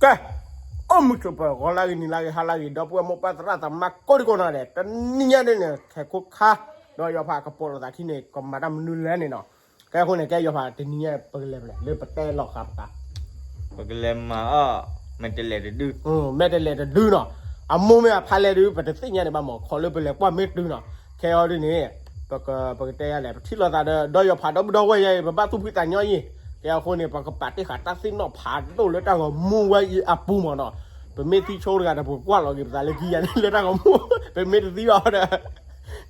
ကဲ, အိၣ်မုာ်ဆိးပၢၤ ဂီၤလၢဂ့ၤ နံၤလၢဂ့ၤ ဟါလၢဂ့ၤ ဒီပုၢ်ဝဲၢ်မိၢ်ပၢ်သရၣ်သမါကိးဒံကိးနီၢ်ဒဲး, တနံၤညါဒ်န့ၣ် ခဲခိၣ်ခါ ဒီးယွၤဖးကပိာ်လိာ်သးခံန့ၣ် ကမၤတၢ်မနုၤလဲၣ်န့ၣ်နီၤ. ကဲအဃိန့ၣ် ကဲယွၤဖးတနံၤညါ ပကလဲၤဖဲလဲၣ် လၢပတဲလီၤဃာ်ပသး ပကလဲၤမၤအီၣ် မဲာ်တလဲၤတဒု မဲာ်တလဲၤတဒုနီၤ. အမိၢ်မ့ၢ်အဖါလဲၣ်ဒုး ပတသ့ၣ်ညါန့ၣ်ဘၣ်မး ခီလၢပလဲၤကွၢ်မ့ၢ်တုၤနီၤ. ခဲအံၤဒ်န့ၣ် ပကတဲယၤလဲၣ် ပထံၣ်လိာ်သးဒီး ဒီးယွၤဖးဒီပုၢ်ဒီဝဲၢ်ယၤအံၤ ပဘၣ်သူၣ်ဖှံသးညီအံၤ. ကဲအဃိန့ၣ် ပကပာ်တ့ၢ်ဃာ်တၢ်သ့ၣ်နီၣ်ဖးဒိၣ်လၢတၢ်ဂီၤမူဝဲအံၤအပူၤမးနီၤ. ပမ့ၢ်သံဆိတဂၤဒီး ပကကွၢ်လီၤက့ၤပသးလၢခံယၤန့ၣ် လၢတၢ်ဂီၤမူ ပမ့ၢ်တ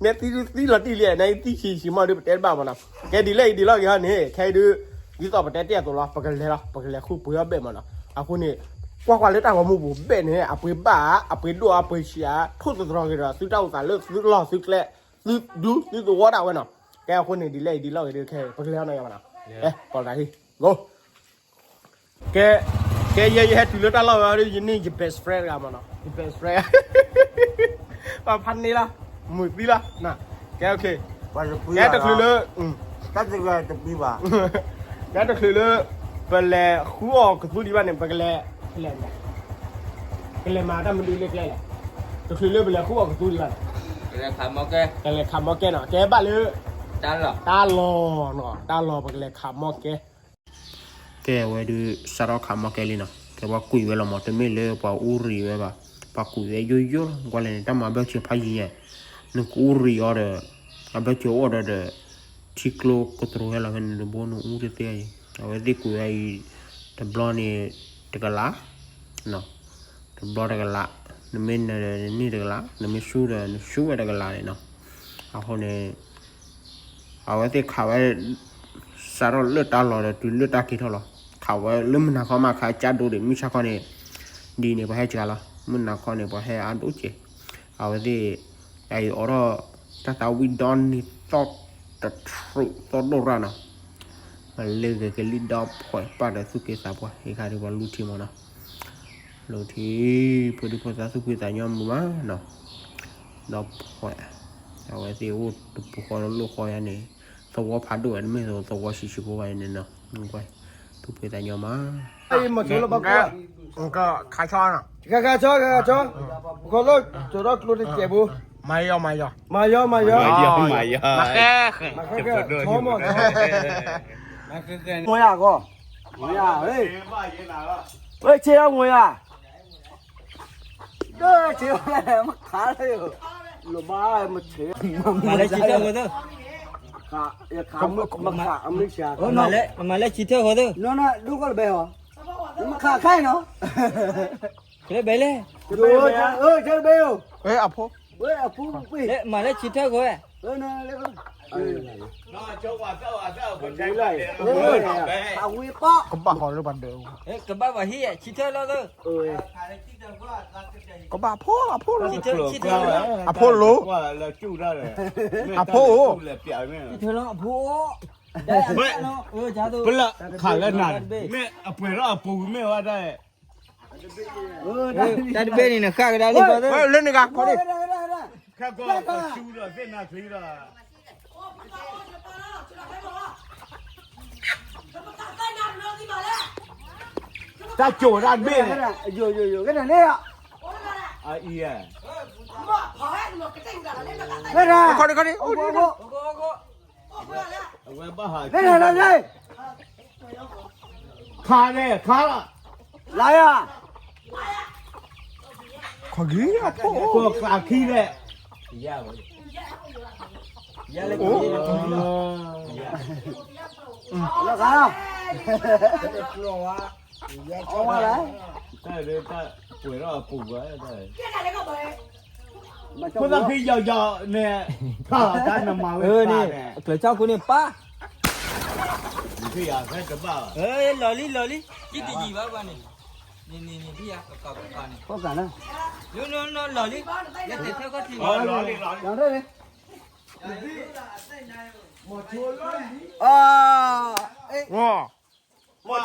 သံဒီးဒီး နဲသံသံလီၤတံၢ်လံ နဲသံဆံးဆံးမးဒီး ပတဲတဘၣ်မးနီၤ. ကဲဒ်လဲၣ်အံၤဒ်လဲၣ်ဂ့ၤဟီန့ၣ် ခဲအံၤဒုး ဒ်သိးပတဲတ့ၢ်အသိးလီၤ ပကလဲၤလီၤ ပကလဲၤဃုပှ့ၤအီၣ်ဘ့ၣ်မးနီၤ. အဃိန့ၣ် ကွၢ်ကွၢ်လၢတၢ်ဂီၤမူပူၤဘ့ၣ်န့ၣ် အပှ့ၤဘၣ်ဧါ အပှ့ၤဒိၣ်ဧါ အပှ့ၤဆံးဧါ ထိၣ်သတြီၤက့ၤဒီး သုတၢ်အိၣ်သးလၢသုလီၢ်သုကျဲ သုဒူသုသဝီဒၣ်ဝဲနီၤ. ကဲအဃိန့ၣ် ဒ်လဲၣ်အံၤဒ်လဲၣ်ဂ့ၤဒုး ခဲအံၤ ပကလဲၤအီၤနီၤယၤမးနီၤ. ကဲ ပိာ်သးဟံၣ် ကိ ကဲ ကဲယဲယဟဲတုၤလၢတၢ်လီၢ်ဝဲဒီး ယန့ၢ်ယ best friend တဂၤမးနီၤ ယ best friend ပှၤဖးန့ၢ်လီၤ မုာ်သံလီၤ ကဲ ကဲတချုးလၢ တၢ်တဂၤတပံဘၣ် ကဲတချုးလၢ ပလဲၤဃုအီၣ်ကသူဒံးဘၣ်န့ၣ် ပကလဲၤ ကလဲၤမၤတၢ်မနုၤလၢကျဲလဲၣ် တချုးလၢပလဲၤဃုအီၣ်ကသူဒံးဘၣ်န့ၣ် ကလဲၤခးမီၢ်ကဲ ကလဲၤခးမီၢ်ကဲနီၤ ကဲဘၣ်လၢ တၢ်လီၢ်နီၤ တၢ်လီၢ် ပကလဲၤခးမီၢ်ကဲ ကဲဝဲဒုး စးထီၣ်ခးမီၢ်ကဲလံနီၤ ကဲပှၤကွံာ်ဝဲလီၤမး တမ့ၢ်လၢပှၤအူရံၤဝဲဘၣ် ပှၤကွံာ်ဝဲယိယိလီၤ ကွၢ်လဲၣ်န့ၣ် တၢ်မၤဘၢၣ်စၢၤဖးယံၤယဲၢ် နကအူရံၤအီၤဒီး အဘၢၣ်စၢၤအိၣ်ဒီးဒီး ထံကျိကတြူၢ်ဟဲလီၤဖဲန့ၣ် နဘိနအူတသ့အံၤ အဝဲသ့ၣ်ကွံာ်ဝဲအံၤ တဘျီန့ၣ် တကလး တဘျီတကလး နမ့ၢ်နန့ၢ်တကလး နမ့ၢ်ဆူဒီးနဆူဝဲတကလးန့ၣ်နီၤ အဃိန့ၣ် အဝဲသ့ၣ်ခးဝဲ စးထီၣ်လၢတၢ်လီၢ်ဒီးတုၤလၢတၢ်က့ၤထီၣ်လီၤ ခးဝဲလၢမုၢ်နၤခီမး ခးကၠၢ်ဒိဒံး မုၢ်ဆါခီန့ၣ် ဒ်န့ၣ်ပှၤဟဲကၠၢ်လီၤ မုၢ်နၤခီန့ၣ် ပှၤဟဲအါဒိၣ်ကဲ အဝဲသ့ၣ် အအံၤအိးထီၣ် တၢ်သးဝံၣ်ဒီနံၤသီၣ်တထြူး သီၣ်ဒိၣ်ရၣ်နီၤ လၢဂ့ၤကလံၣ်ဒီဖှဲးပာ်ဒီးသူၣ်က့သးပှၢ် ဟ့ၣ်ခါဒံးပှၤလူထံမးနီၤ လူထံ ဖိဒံဖိသၣ်သူၣ်ဖှံသးညီမုာ်မးနီၤ ဒီဖှဲး အဝဲသ့ၣ်အိၣ်တပူၤဃီတလိၣ်ဃီယါန့ၣ် သဝီဖးဒိၣ်ဝဲတမ့ၢ်သဝီဆံးဆံးဖိဘၣ်န့ၣ်နီၤ သူၣ်ဖှံသးညီမး မီၤဆိလၢဘၣ်ကွၢ် ခါဆီနီၤ ခါခါဆီ ခါခါဆီ ခါခါဆီ ပခီလၢ ကၠီၤထီၣ်ကျိတစဲးဖိ မၤယီၤ မၤယီၤ မၤယီၤ မၤယီၤ မၤယီၤ မၤဃဲဃဲ မၤဃဲဃဲ ဆီမီၤ မၤဃဲဃဲ မီၤယၤဂီၤ မီၤယၤ ဟဲ ဟဲ ဆ့အီၤမီၤယၤ ဆ့အီၤ မခးလၢ လိၣ်ဘၣ်မဆ့ မၤလၢဆံထၢၣ်ဃိသၢ ခး ယခး မခး အမ့ၢ်ဆှး မၤလၢဆံထၢၣ်ဃိသၢ နီၢ်နီၢ် ဒိၣ်ကီၢ်တဘဲဟီ မခးခဲအံၤနီၤ ကဲဘဲလဲၣ် ကဲဘဲလဲၣ် အၢ ကဲဘဲယိၤ အဖိ ဝဲအဖိပှ့ၤ မၤလၢဆံထၢၣ်ဃိ အဝ့ပီ ကဘၣ်ဟီလၢပှၤဒၢး ကဘၣ်ပှၤဟံၣ် ဆံထၢၣ်လီၤသၢ ကဘၣ်ဖိ အဖိလီၤ အဖိလီၤ အဖိအိၣ် အဖိအိၣ် ပလၢခးလၢနၤ မ့ၢ်အပှဲၤထီၣ်အပူၤမ့ၢ်ဝဲဒၣ် တၢ်တဘ့ၣ်န့ၣ် နဃၣ်ကဒါလံ လၢနဂၤ ခီဒံး ခဲကီၢ်ကဆူဒီးသ့ၣ်နၤချံဒီး တၢ်ကိၤတၢ်တဘ့ၣ်န့ၣ် ယိယိယိ ကဲနၤန့ၣ် အအံၤ ခီဒံးခီဒံး အိၣ်ဒံး ခါန့ၣ် ခါလီၤ လါယၤ ခီဂံၢ်အဖိ ကိးကျးခံလဲၣ် အိၣ် လီၤခါ အဝဲလဲၣ် တၢ်ပှဲၤထီၣ်အပူၤဘၣ် ဖိသၣ်ဖံယီၤယီၤန့ၣ် ထီၣ်တၢ်နမၤဝဲန့ၣ် ကျၢၤကၠီၣ်ခိၣ်န့ၣ်ပၢ် ဖံယီၤဖဲတဘၣ် လီၤလံ လီၤလံ ယတယံာ်ဘၣ်ဘၣ်န့ၣ် န့ၣ်န့ၣ်န့ၣ် ဖံယီၤကကီကကီန့ၣ် လီၤလံ လီၤလံ လီၤလံ ဝီၤ မီၤဆိလီၢ်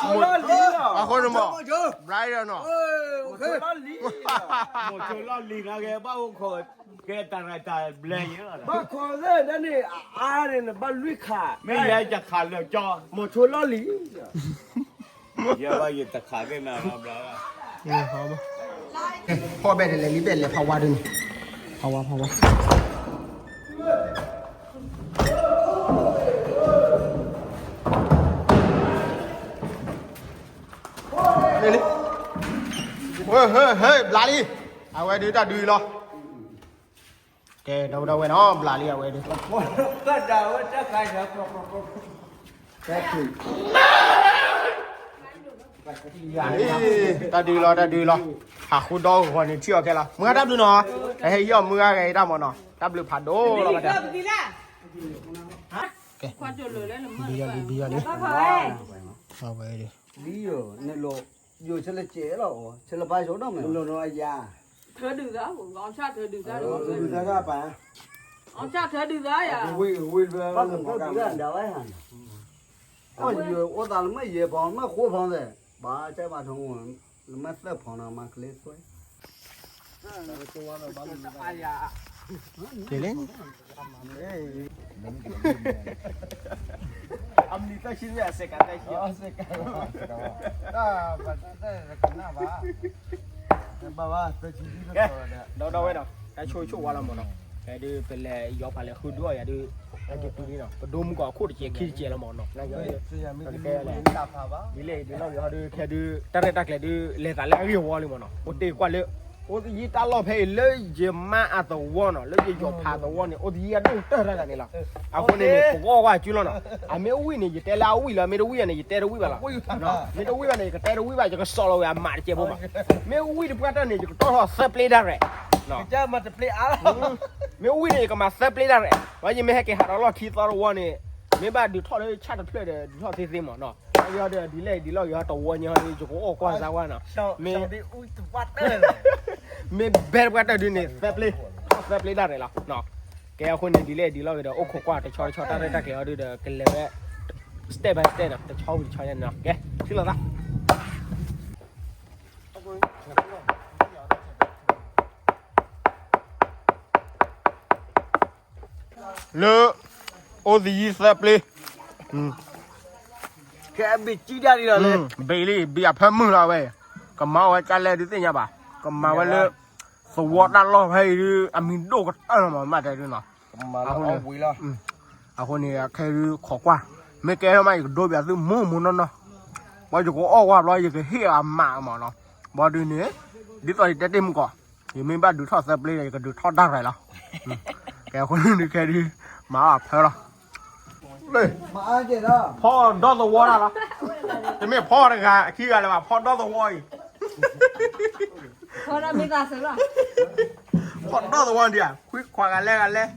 လံၤလီၤ အဃိန့ၣ်မီၤ ဘျါယီၤနီၤ မီၤဆိလီၢ်လံၤလီၤ မီၤဆိလီၢ်လံၤနီၤ ကဲဘၣ်အိၣ်ခိး ကဲတၢ်ရၤတၢ်ဘျဲယၤလီၤ ဘၣ်ခိးသ့ၣ်ဒၣ်န့ၣ် အါန့ၣ် နဘၣ်လွံၢ်ခး မ့ၢ်ယဲယခးလၢကၠီ မီၤဆိလီၢ်လံၤ ယဲဘၣ်ယတခးသ့ၣ်နၤလီၤဘျါ ဖီဘဲၣ်တလဲၤလံဘဲၣ်လဲၤဖးဝါဒ်န့ၣ်, ဖးဝါ ဖးဝါ, လံ, ဟဲ ဟဲ ဘျးလံ, အဝဲဒုးတၢ်ဒုးလီၤ, ကဲ ဒီပုၢ်ဒီဝဲၢ်နီၤ ဘျးလံအဝဲဒုး တၢ်ဒုးလီၤ တၢ်ဒုးလီၤ, ဟးဃုဒီဂီၤန့ၣ်ထံၣ်အီၤခဲလီၤ, မုၢ်ဂၤတၢ်ဘျုးနီၤ, ဟဲဟ့ၣ်အီၤမုၢ်ဂၤဂဲၤအံၤတၢ်မၢ်နီၤ, တၢ်ဘျုးဖးဒိၣ်လီၤဘၣ်တၢ်, ဘံယီၤလံ ဘံယီၤလံ, အဝဲဒုး လံယိၤ နလိၤ ယိၤဆလကဲလီၤ ဆလပာ်ဆိဒိၣ်မး နလိၤနီၤအယၤ ထၢဒုးသး အီၣ်ဆၣ်ထၢဒုးသး အီၣ်ဆၣ်ထၢဒုးသးယၤ ဝံၤဝံၤလၢနမီၤကၤမၤဒၣ်ဝဲဟါန့ၣ် အိၣ်သးလၢမ့ၢ်ယဲၢ်ဖီ လၢမ့ၢ်ဃိဖီသဲး ဘၣ်ကဲဘၣ်ထီ လၢမ့ၢ်သၢဖီနီၤ မၤကလ့သွဲ က့ၤလံ အမံၤသၢဆံ အစဲးကၤသၢဆံ ဘၣ်ဘၣ် ဒီဒီဝဲဒီး တၢ်ဆိၣ်ဂ့ၤဆိၣ်ဝါလီၤမၢ်နီၤ, ခဲဒုး ပလဲၤယီၤဖးလဲၤဃုဒုအီၣ်ယၤဒုး တၢ်က့ၤတုၤလံနီၤ, ပဒိမုၢ်ကီၢ်ခိၣ်တကဲးခံတကဲးလီၤမၢ်နီၤ, ဒ်လဲၣ်ဒ်လဲၣ်ဂ့ၤဟီဒုး ခဲဒုး တၢ်ရဲၣ်တၢ်ကျဲၤဒုး လဲၤသးလၢအဂ့ၢ်ဝီလံမၢ်နီၤ, အိၣ်တ့ၢ်ကွၢ်လၢ အိၣ်သယံၣ်တၢ်လီၢ်ဖဲအံၤလၢယမါအသဝီနီၤ, လၢယယီၤဖးသဝီန့ၣ် အိၣ်သယံၣ်အဒိၣ်ကတၢၢ်တၢ်ဂၤန့ၣ်လီၤ, အဃိန့ၣ်န့ၣ် ပကအီၣ်ကွၢ်အစုလီၤနီၤ, အမ့ၢ်ဝံၣ်န့ၣ် ယတဲလၢအဝံၣ်လီၤ, မ့ၢ်တဝံၣ်ဘၣ်န့ၣ် ယတဲတဝံၣ်ဘၣ်လီၤ, မ့ၢ်တဝံၣ်ဘၣ်န့ၣ် ယကတဲတဝံၣ်ဘၣ်, ယကစီၣ်လီၤဝဲအမးတကဲးဖိဘၣ်, မ့ၢ်ဝံၣ်တပှၢ်တၢၢ်န့ၣ် ယကတီၢ်ထီၣ်သၢပျ့တၢ်ရဲၣ် မ့ၢ်ဝံၣ်န့ၣ် ယကမၤသၢပျ့တၢ်ရဲၣ်, ဝဲယမ့ၢ်ဟဲက့ၤဟးဒီးလီၢ်ခံသီတဝီန့ၣ်, မ့ၢ်ဘၣ်ဒုးထီၣ်လၢဆၣ်တဖျၢၣ်ဒီး ဒုးထီၣ်သ့သ့မၢ်နီၤ, ယီၤဒီးဒ်လဲၣ်ဒ်လဲၣ်ဂ့ၤဟီတဝီညါဟီဒီး ယကအီၣ်ကွၢ်စၢ်ဝဲနီၤ, မ့ၢ် မ့ၢ်ဘဲတပှၢ်တၢၢ်ဒုးန့ၣ် သၢပျ့, ထီၣ်သၢပျ့တၢ်ရဲၣ်လီၤ, ကဲအဃိန့ၣ်ဒ်လဲၣ်ဒ်လဲၣ်ဂ့ၤဒီး အိၣ်ခိးကွၢ်တဆီတဆီတၢ်ရဲၣ်တၢ်ကျဲၤဟီဒုးဒီး ကလဲၤဝဲ step by step နီၤ, တဆီဝံၤတဆီညါန့ၣ်နီၤ, ကဲ ထံၣ်လိာ်သး လၢ အိၣ်သယံၣ်သၢပျ့, ခဲအဘ့ၣ်ကံဒၣ်လံလီၤ, ဘ့ၣ်လံ ဘ့ၣ်အဖၢမုၢ်လီၤဝဲ, ကမၤဝဲကလဲၣ်ဒုးသ့ၣ်ညါဘၣ်, ကမၤဝဲလၢ သဝီတၢ်လီၢ်ဖဲအံၤဒုး အမံၤဒိၣ်ကတၢၢ်လီၤမး မ့ၢ်တဲဒုးနီၤ, အဃိန့ၣ် အခဲဒုးခိးကွၢ်, မ့ၢ်ကဲထီၣ်မး ယကဒိပၠးသုမိၢ်မိၢ်နီၢ်နီၢ်, ဘၣ်ယကအီၣ်ကွၢ်ဘျီ ယကဟ့ၣ်အမးမးနီၤ, ဘၣ်ဒုးန့ၣ် ဒ်သိးယတဲတ့ၢ်မုၢ်ကီၢ် ယမ့ၢ်ဘၣ်ဒုးထီၣ်သၢပျ့ဒီး ယကဒုးထီၣ်တၢ်ရဲၣ်လီၤ, ကဲအဃိန့ၣ်ခဲဒုး မၤအီၣ်အဖၢလီၤ, ဖီဒီသဝီတၢ်လီၤ, တမ့ၢ်ဖီတဂၤခံဂၤလၢၤဘၣ် ဖီဒီသဝီအံၤ, ဖီဒီသဝီဒံးဧါ, ခွံခွါဂၤလဲၣ်ဂၤလဲၣ်,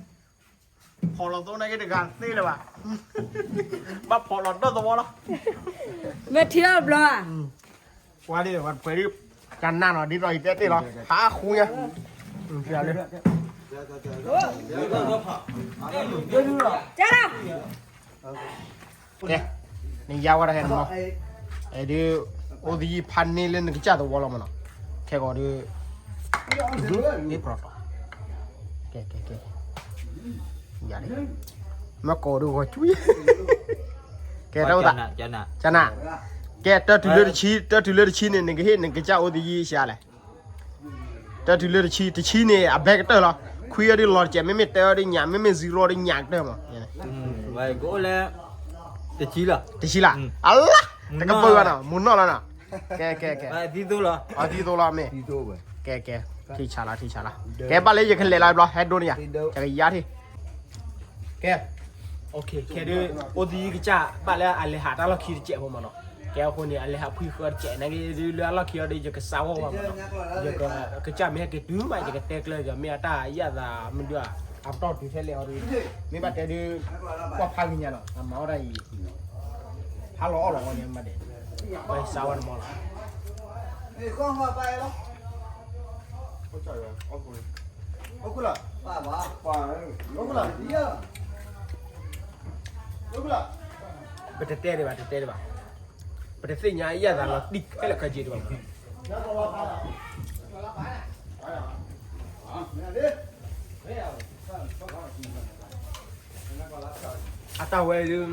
ဖီလီၤသိန့ၣ်က့တဂၤသ့လၢၤဘၣ်, ဘၣ်ဖီလီၤဒီသဝီလီၤ, မ့ၢ်ထံအီၣ်ဘျီဧါ ကွၢ်ဒ်ဝဲပှဲၤဒ် ကနၣ်နီၤ ဒ်သိးယတဲတ့ၢ်လီၤ ဟးဃူညါ လၢ ကဲ နယါဝဲဒၣ်ဟဲနမီၤ ဒုး အိၣ်သယံၣ်ဖးန့ၢ်လၢနကစၢ်သဝီလီၤမးနီၤ ခဲကီးဒုး ဟ့ၣ်ပြီၤတီၤ ကဲ ကဲ ကဲ ယၤ မ့ၢ်ကိးဒုးဂီၤကွံာ် ကဲ တၢ်အိၣ်သး ကနၣ် ကဲ တၢ်တုၤလၢတဆံ တၢ်တုၤလၢတဆံန့ၣ် နကဟ့ၣ်နကစၢ်အိၣ်သယံၣ်ရှါလဲၣ် တၢ်တုၤလၢတဆံ တဆံန့ၣ် အဘဲကတၢၢ်လီၤ ခွံအီၤဒုးလီၤတစဲး မ့မ့ၢ်တၢ်အီၤဒုးညၣ် မ့မ့ၢ် zero ဒုးညၣ်ကတၢၢ်မး ကအိၣ်လၢ တဆံလီၤ တဆံလီၤ အလါ တကပၢၢ်ဘၣ်နီၤ မူနီၢ်လီၤနီၤ ကဲ ကဲ ကဲ အသံသိလီၤမ့ၢ် ကဲ ကဲ ထံၣ်ဆါလီၤ ထံၣ်ဆါလီၤ ကဲ ဘၣ်လၢယကလဲၤလီၤဘျီ ဟဲဒိန့ၣ်ယၤ ယကယါထံၣ် ကဲ ခဲဒုး အိၣ်သယံၣ်ကစၢ် ဘၣ်လၢအလဲၤဟးတၢ်လီၢ်ခံတစဲးဖိမးနီၤ ကဲအဃိန့ၣ် အလဲၤဟးဖှံဃၢတစဲး နာ်က့ဒုးလၢအလီၢ်ခံအီၤဒုး ယကစးဝီဝဲမးနီၤ ယက ကစၢ်မ့ၢ်ဟဲက့ၤတုၤမး ယကတဲကျၢၤဒီး မ့ၢ်အတၢ်ယၣ်သးမနုၤ အပတီၢ်တုၤထဲလဲၣ်အီၤဒုး မ့ၢ်ဘၣ်တဲဒုး ကွၢ်ဖးကညါနီၤ အမၤအီၣ်တၢ်အံၤ ဖးလီၤအီၣ်လီၤဝဲန့ၣ်မးဒဲး ဘၣ်စးဝဲတမီၤလီၤ ပတတဲဒံးဘၣ် တတဲဒံးဘၣ် ပတသ့ၣ်ညါယၣ်သးလီၤတံၢ်ခဲလၢာ်ခဲဆ့ဒံးဘၣ် အတၢ်ဝဲဒုး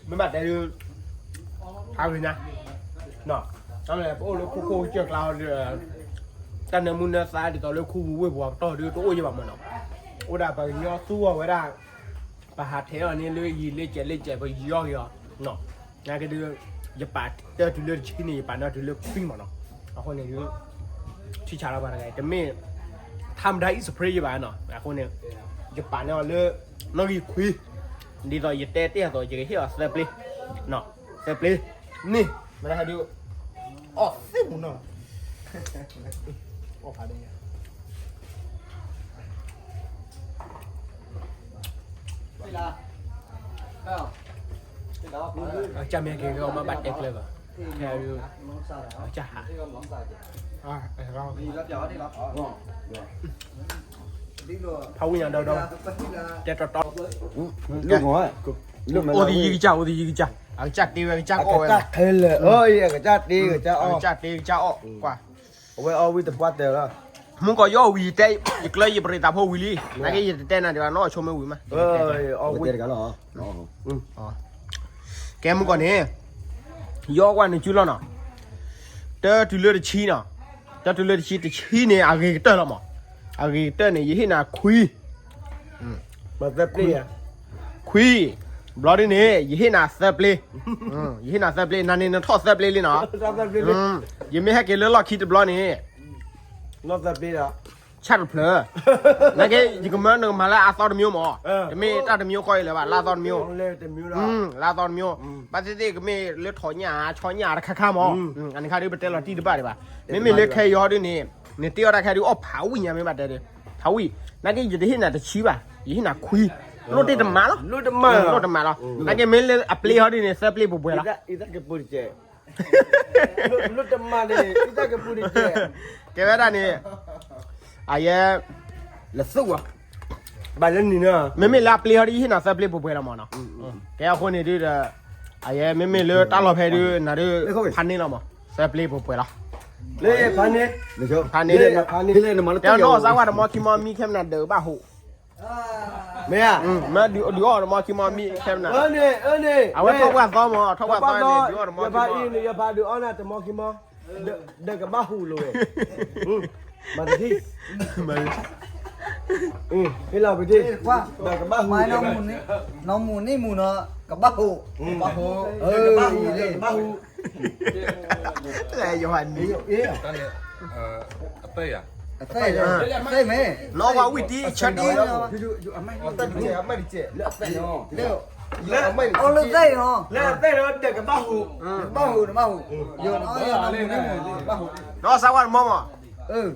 မ့ၢ်ဘၣ်တဲဒုး အဂ့ၤညါ နီၤ ပအိၣ်လၢခိခိၣ်ကစၢၢ်ကျါဒီး တၢ်နၢမူနၢသါဒ်သိးလၢခူပူၤဝ့ၢ်ပူၤအပတီၢ်ဒုးတအိၣ်ယဘၣ်မးနီၤ. အိၣ်ဒၣ်ပှၤကညီသူအီၤဝဲဒၣ် ပဟးထဲအီၤန့ၣ်လၢယံာ်လၢကဲးလၢကဲး ပယီၤက့ၤအီၤနီၤ. နာ်က့ဒုး ယပာ်တၢ်တုၤလၢတဆံန့ၣ် ယပာ်နီၣ်တုၤလၢခွံမးနီၤ. အဃိန့ၣ်ဒုး ထံဆးလီၤပှၤတဂၤအံၤ တမ့ၢ် ထါမတၤ is free ယဘၣ်နီၤ. အဃိန့ၣ် ယပာ်န့ၢ်အီၤလၢ နီၣ်ဂံၢ်ခွံ ဒ်သိးယတဲတ့ၢ်အသိး ယကဟ့ၣ်အီၤသၢပျ့ သၢပျ့န့ၣ် မ့ၢ်ဒၣ်ဟဲဒုး အီၣ်သ့ၣ်မူၤနီၤ အီၣ်ဖးဒိၣ်ညါ အကစၢ်မ့ၢ်က့ၤကီးမ့ၢ်ဘၣ်တဲကျၢၤဘၣ် ဖဲအကစၢ်ဟး ဖးဝံၣ်ညါဒီးဒီး တဲတီတီ အိၣ်သယံကစၢ် အိၣ်သယံကစၢ် အကစၢ်တ့ဝဲကစၢ်အီၣ်ဝဲ အကစၢ်တ့လၢၤ အကစၢ်တ့ အကစၢ်အီၣ် အကစၢ်တ့ကစၢ်အီၣ် ကွၢ် အဝဲအီၣ်ဝံၣ်တပှၢ်တၢၢ်လီၤ မုၢ်ကီးယီၣ်ဝံၤတဲ ယကျၢၤယပရံးသးဖိဝံၤလံ နာ်က့ယတတဲနၤဒံးဘၣ် နီၢ်ဆိမ့ၢ်ဝံၤမး အဝဲတဲတဂၤလီၤ ကဲမုၢ်ကီးန့ၣ် ယီၣ်ကွၢ်နစုလီၤနီၤ တၢ်တုၤလၢတဆံနီၤ တၢ်တုၤလၢတဆံ တဆံန့ၣ် အဂ့ၤကတၢၢ်လီၤမး အဂ့ၤကတၢၢ်န့ၣ် ယဟ့ၣ်နၤခွံ ခွံ ဘျီဒ်န့ၣ် ယဟ့ၣ်နၤသၢပျ့ ယဟ့ၣ်နၤသၢပျ့ နၤန့ၣ်နထီၣ်သၢပျ့လံနီၤ ယမ့ၢ်ဟဲက့ၤလၢလီၢ်ခံတဘျီန့ၣ် ဆၣ်တဖျၢၣ် နာ်က့ ယကမၢနကမၤလၢအသီတမျိုးမး တမ့ၢ်တၢ်တမျိုးဃီအံၤလၢၤဘၣ် လၢအသီတမျိုး လၢအသီတမျိုး ဘၣ်သ့ၣ်သ့ၣ်ကမ့ၢ်လၢထီၣ်ညၣ် ဆီညၣ်တခါခါမး အန့ၣ်ခါဒုးပတဲလီၤတံၢ်တဘၣ်ဒံးဘၣ် မ့မ့ၢ်လၢခဲအံၤဟီဒုးန့ၣ် နတ့အီၣ်တၢ်ခဲဒုးအီၣ်ဖးဝံၣ်ညါ မ့ၢ်ဘၣ်တဲဒုး ဖးဝံၣ် နာ်က့ ယတဟ့ၣ်နၤတဆံဘၣ် ယဟ့ၣ်နၤခွံ လိၣ်တ့ၢ်တမးလီၤ လိၣ်တမးလီၤ နာ်က့မ့ၢ်လၢအပျ့ဟီဒုးန့ၣ် သၢပျ့ပှဲၤပှဲၤလီၤ လိၣ်တမးန့ၣ် ကဲဝဲဒၣ်န့ၣ် အယဲ လၢသူဝဲ ဘၣ်လၢနံၤနီၤ မ့မ့ၢ်လၢအပျ့ဟီဒုး ယဟ့ၣ်နၤသၢပျ့ပှဲၤပှဲၤလီၤမးနီၤ ကဲအဃိန့ၣ်ဒုးဒီး အယဲမ့မ့ၢ်လၢတၢ်လီၢ်ဖဲဒုး နၤဒုး ဖးန့ၢ်လီၤမး သၢပျ့ပှဲၤပှဲၤလီၤ လၢဖးန့ၢ် ဖးန့ၢ် ဖးန့ၢ် တဲနီၢ်စၢ်ဝဲတမီခံမီမံခဲမနၤဒၢးဘၣ်ဟိၣ် မ့ၢ်ဧါ မ့ၢ်ဒုးအီၣ်တမီခံမီမံခဲမနၤ အဝဲထီၣ်ပှၢ်သီမး ထီၣ်ပှၢ်သီန့ၣ် ဒုးအီၣ်တမီခံမီ ယဖးဒုးအီၣ်နၤတမီခံမီ ဒီးကဘၣ်ဟူးလိာ်ဝဲ မၤတထံၣ် ဟ့ၣ်လီၤပထံၣ် ဒီးကဘၣ်ဟူး နီၢ်မူန့ၢ်မူနီၤ ကဘၣ်ဟူး ကဘၣ်ဟူး ကဘၣ်ဟူး လဲၤယိၤဟၣ်နံၤ အသဲၣ်ယၤ အသဲၣ်မ့ၢ် နီၢ်ဝဲဝံၣ်တံၢ်ဆၢတံၢ် အီၣ်လၢသဲၣ်နီၤ လၢသဲၣ်နီၤ တကဘၣ်ဟူး ကဘၣ်ဟူး နဘၣ်ဟူး ယိၤနီၤ နီၢ်စၢ်ဝဲတမီမး ဝံၣ်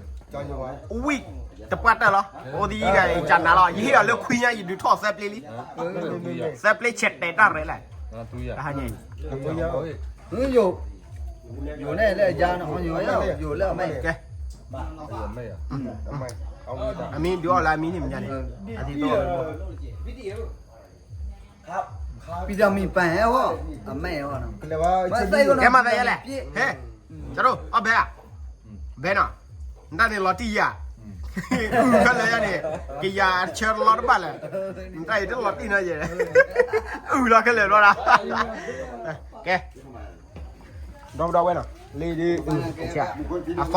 တပှၢ်တၢၢ်လီၤ အိၣ်သယံၤဂၤအံၤကနၤလီၤ ယဟ့ၣ်အီၤလၢခွံညါ ယဒုးထီၣ်သၢပျ့လံ သၢပျ့ဆဲးတဲာ်တၢ်ရဲၣ်လဲၣ် တဟါညါ ယိၤ ယိၤန့ၣ်လၢအယါနီၤ ယိၤ ယိၤလၢအမဲာ် ကဲ အမံၤဒုးအီၣ်လၢအမံၤန့ၣ်မညါန့ၣ် အသံသိး ပံၤတၢ်မံၤပၢ်ဟဲဝဲ အမဲာ်ဝဲနီၤ ကဲမၤသးယဲလဲၣ် ဟဲ ကၠီဒိၣ် အီၣ်ဘဲဧါ ဘဲနီၤ နတၢ်န့ၣ်လီၤတံၢ်ယၤ အုၣ်ခီလၢယၤန့ၣ် ကယၤဆၢတလီတဘၣ်လဲၣ် နတၢ်အံၤတလီၤတံၢ်နီၤယဲ အုၣ်လီၤခဲလၢာ်ဘျီဒၣ် ကဲ ဒီပုၢ်ဒီဝဲၢ်နီၤ လၢဒုး အသီ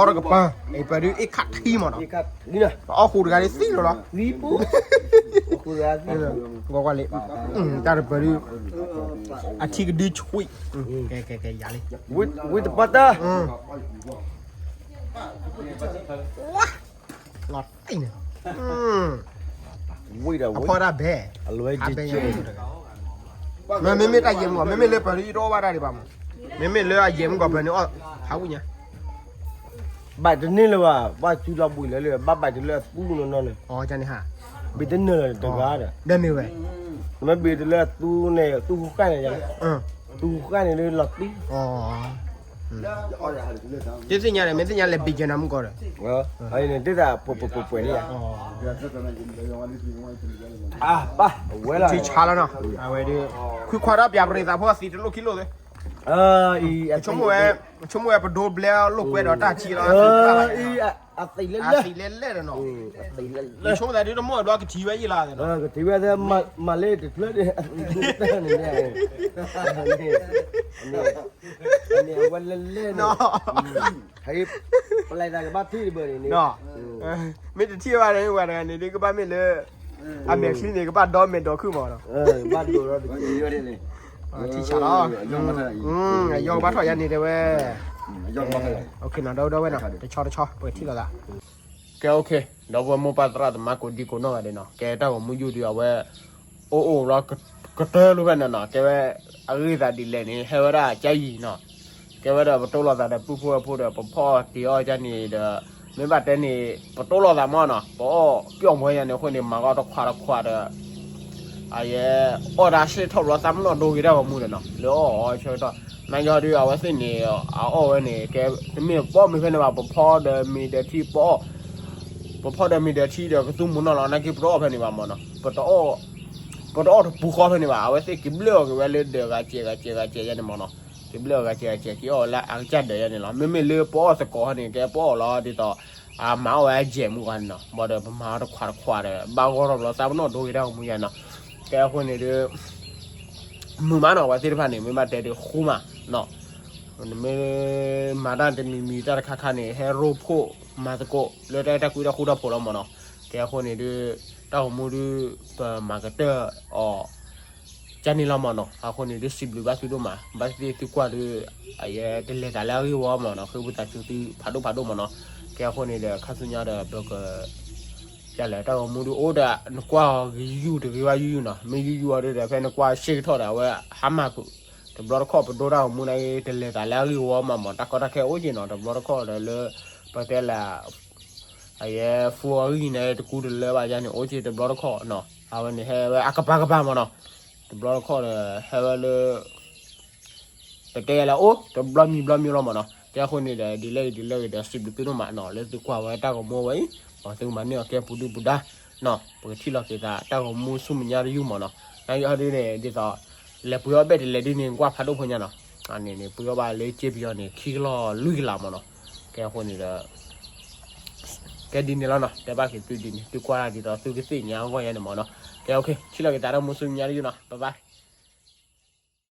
တကပၤ အပှၤဒုးအ့ၣ်ခးထံမးနီၤ အီၣ်ဃိးတဂၤဒုးသံလီၤလီၤ ဂီၤကွၢ်လံ တၢ်တပၤဒုး အထံကဒုဆှံ ကဲ ကဲ ကဲ ယၤလံ ဝံတပၤတၢ် လီၤတံၢ်န့ၣ် အဖီဒၣ်ဘဲ အဘဲ မ့မ့ၢ်တၢ်ယဲၢ်မုၢ်ဂီၤ မ့မ့ၢ်လၢပှၤဒုးယတအီၣ်ဘၣ်တၢ်ဒံးဘၣ်မး မ့မ့ၢ်လၢအယဲၢ်မုၢ်ဂီၤပှၤန့ၣ်အီၣ် ဟးဝံၣ်ညါ ဘၣ်တန့ၢ်လၢၤဘၣ် ဘၣ်စုလီၤဘှံးလၢလၢ ဘၣ်ဘၣ်တလၢအသူနီၢ်နီၢ်န့ၣ် အီၣ်န့ၣ်ဟါ ဘၣ်တန့ၢ်လၢၤတဂၤဒီး ဒီးမ့ၢ်ဝဲ နမ့ၢ်ဘၣ်တလၢအသူန့ၣ် သူဃုဃၣ်န့ၣ် သူဃုဃၣ်န့ၣ်လၢလီၤတံၢ် တသ့ၣ်ညါဒီး မ့ၢ်သ့ၣ်ညါလဲၤဘ့ၣ်ကဲနၤမုၢ်ကီၢ်ဒီး အန့ၣ် တသးပှဲၤပှဲၤပှဲၤလံ ထံဆါလီၤနီၤ အဝဲဒုး ခွံခွါဒီးပၠးပရံးသးဖိအသံတလိၣ်ခံလိၣ်သ့ အဆိကမိၣ်ဝဲ ဆိကမိၣ်ဝဲပဒိဘျဲလိာ်ကွဲဒီးတၢ်ထံလီၤ, အသံးလဲၣ်လဲၣ်, အသံးလဲၣ်လဲၣ်နီၤ, ဆိကမိၣ်သးဒ်တမိၢ်ဘျီကထံၣ်ဝဲယံာ်လီၤ, ကထံၣ်ဝဲသ့ၣ်မၤလၢတဖျၢၣ်ဒီး အသံးန့ၣ် အဝဲလဲၣ်လဲၣ်နီၤ, ပလဲၤသးကဘၣ်ထံၣ်တဘၣ်န့ၣ်န့ၣ်, မ့ၢ်တထံၣ်ဘၣ်န့ၣ် ဝဲတဂၤန့ၣ်ဒ်ကဘၣ်မ့ၢ်လၢ အမဲာ်ချံန့ၣ် ကဘၣ်ဒီမဲာ်ဒိးခုၣ်မးနီၤ, ဘၣ်ဒိးဒီး ထံၣ်ဆးလီၤ, ယီၢ်ဘၣ်ထီၣ်ယၤန့ၣ်တဲဝဲ, နီၤ ဒီဝဲနီၤ တဆီတဆီ ပကထံၣ်လိာ်သး, ကဲ OK, ဒီပုၢ်ဝဲၢ်မိၢ်ပၢ်သရၣ်သမါကိးဒံကိးနီၢ်ဂၤဒဲးနီၤ, ကဲတၢ်ဂီၤမူယုၢ်ဒုးအဝဲ အိၣ်အိၣ်လီၤ ကတၢၢ်လိာ်ဖဲန့ၣ်နီၤ, ကဲဝဲ အဂ့ၢ်သးဒ်လဲၣ်န့ၣ် ဟဲဝဲဒၣ်ကၠါယံၤနီၤ, ကဲဝဲဒီးပတိလိာ်သးဒီးပုၢ်ဖိဝဲၢ်ဖိဒီး ပဖီၣ်တ့ၤအီၣ်ကၠါန့ၣ်ဒီး မ့ၢ်ဘၣ်တဲန့ၣ် ပတိလိာ်သးမးနီၤ, ပအီၣ်ပျီၣ်မွဲညါန့ၣ်အဃိန့ၣ် မၤကီတခွးတခွးဒီး အယဲ အီၣ်ဒၣ်စ့ၣ်ထီၣ်ဘျီသးပနီၣ်ဒိဂ့ၤတၢ်ဂီၤမူဒီးနီၤ, လၢအီၣ်အီဆၢကတီၢ်, နာ်က့ဟီဒုး အဝဲသ့ၣ်န့ၣ် အအီၣ်ဝဲန့ၣ် ကဲ တမ့ၢ်ပအီၣ်မ့ၤဖဲန့ၣ်ဘၣ်, ပဖီဒီးမ့ၤဒီးထံ ပအီၣ် ပဖီဒီးမ့ၤဒီးထံဒီးကသူမုာ်နီၢ်လီၤ, နာ်က့ပတအီၣ်ဖဲန့ၣ်ဘၣ်မးနီၤ, ပတအီၣ်တပူၤဃီဖဲန့ၣ်ဘၣ်, အဝဲသ့ၣ်က့ၤဘျၢၣ်အီၤက့ၤဝဲလၢဒၢးဂၤစဲးဂၤစဲးဂၤစဲးယါန့ၣ်မးနီၤ, က့ၤဘျၢၣ်အီၤဂၤစဲးဂၤစဲး က့ၤအီၣ်ဝဲလၢအကစၢ်ဒၢးယါန့ၣ်လီၤ, မ့မ့ၢ်လၢပအီၣ်သကိးဟီန့ၣ် ကဲပအီၣ်လီၤဒ်သိး အမၤအီၣ်ဝဲအယဲၢ်မူဂီၢ်န့ၣ်နီၤ, ဘၣ်ဒီးပမၤအီၤတခွးတခွးဒီး ဘၣ်ဂီၢ်ထီၣ်ဘျီသးပနီၣ်ဒိဂ့ၤတၢ်ဂီၤမူယါနီၤ, ကဲအဃိန့ၣ်ဒုး မုာ်မးနီၤ, အဝဲသ့ၣ်တဖၣ်န့ၣ် မ့ၢ်ဘၣ်တဲဒုးဃူမးနီၤ, နမ့ၢ်မၤတၢ်တမံၤမံၤတၢ်တခါခါန့ၣ် ဟဲရိဖှိၣ်မၤသကိးလၢတၢ်အဲၣ်တၢ်ကွံတၢ်ဃူတၢ်ဖိးလီၤမးနီၤ, ကဲအဃိန့ၣ်ဒုး တၢ်ဂီၤမူဒုး ပမၤကတၢၢ်အီၤ ကန့ၣ်လီၤမးနီၤ, အဃိန့ၣ်ဒုး စံးဘျုးဘၣ်သုဒိၣ်မး, ဘၣ်သ့ၣ်သုကွၢ်ဒုး အယဲတလဲၤသးလၢအဂ့ၢ်ဝီမးနီၤ, ဃ့ဝံသးစူၤသုဖးဒိၣ်ဖးဒိၣ်မးနီၤ, ကဲအဃိန့ၣ်ဒီး ခါဆူညါဒီး ပက ကလဲၣ် တၢ်ဂီၤမူဒုးအိၣ်ဒီး နကွၢ်အီၤဂ့ၤယုၢ်တဂ့ၤဘၣ်ယုၢ်ယုၢ်နီၤ, မ့ၢ်ယုၢ်ယုၢ်အီၤဒုးဒီး ဖဲနကွၢ်ဆ့ကထီၣ်ဒီး အဝဲဟါမၢ်ကွံာ်, တဘျီတခီၣ်ပဒိတၢ်ဂီၤမူန့ၣ် တလဲၤသးလၢအဂ့ၢ်ဝီမးမး, တၢ်ကီတၢ်ခဲအိၣ်က့ၤနီၤ, တဘျီတခီၣ်ဒီးလၢ ပတဲလၢ အယဲ ဖူအဂံၢ်န့ၣ် တကူတလၢဘၣ်ယါန့ၣ် အိၣ်က့ၤတဘျီတခီၣ်နီၤ, အဝဲန့ၣ်ဟဲဝဲအကပၤကပၤမးနီၤ, တဘျီတခီၣ်ဒီး ဟဲဝဲလၢ ပတဲယါလၢအိၣ် တဘျီမံၤဘျီမံၤလီၤမးနီၤ, ကဲအဃိန့ၣ်ဒီး ဒ်လဲၣ်ဂ့ၤဒ်လဲၣ်ဂ့ၤဒီး စံးဘျုးသုဒိၣ်မးနီၤ, လၢသုကွၢ်ဝဲတၢ်ဂီၤမူဝဲအံၤ, ဒီးသုကမၤန့ၢ်အီၤကဲပူၤဒုၣ်ပူၤဒါနီၤ, ပကထံၣ်လီၤက့ၤသးတၢ်ဂီၤမူဆူမဲာ်ညါတယုၢ်မးနီၤ, နာ်က့ဟီဒုန့ၣ် ဒ်သိး လဲၤပှ့ၤအီၣ်ဘ့ၣ်တလဲၤဒ်န့ၣ် ကွၢ်ဖးဒိၣ်ဖိညါနီၤ, အန့ၣ်န့ၣ် ပှ့ၤအီၣ်ဘၣ်လၢက့ပယီၤန့ၣ် ခံကလီၢ်လွံၢ်ကလးမးနီၤ, ကဲအဃိန့ၣ်ဒီး ကဲဒ်န့ၣ်လီၤနီၤ, တဲဘၣ်က့ၤသုဒ်န့ၣ် သုကွၢ်တၢ်ဒ်သိးသုကသ့ၣ်ညါအဂီၢ်ယါန့ၣ်မးနီၤ, ကဲ OK ထံၣ်လီၤက့ၤသးတၢ်ဂီၤမူဆူမဲာ်ညါတယုၢ်နီၤ, bye bye.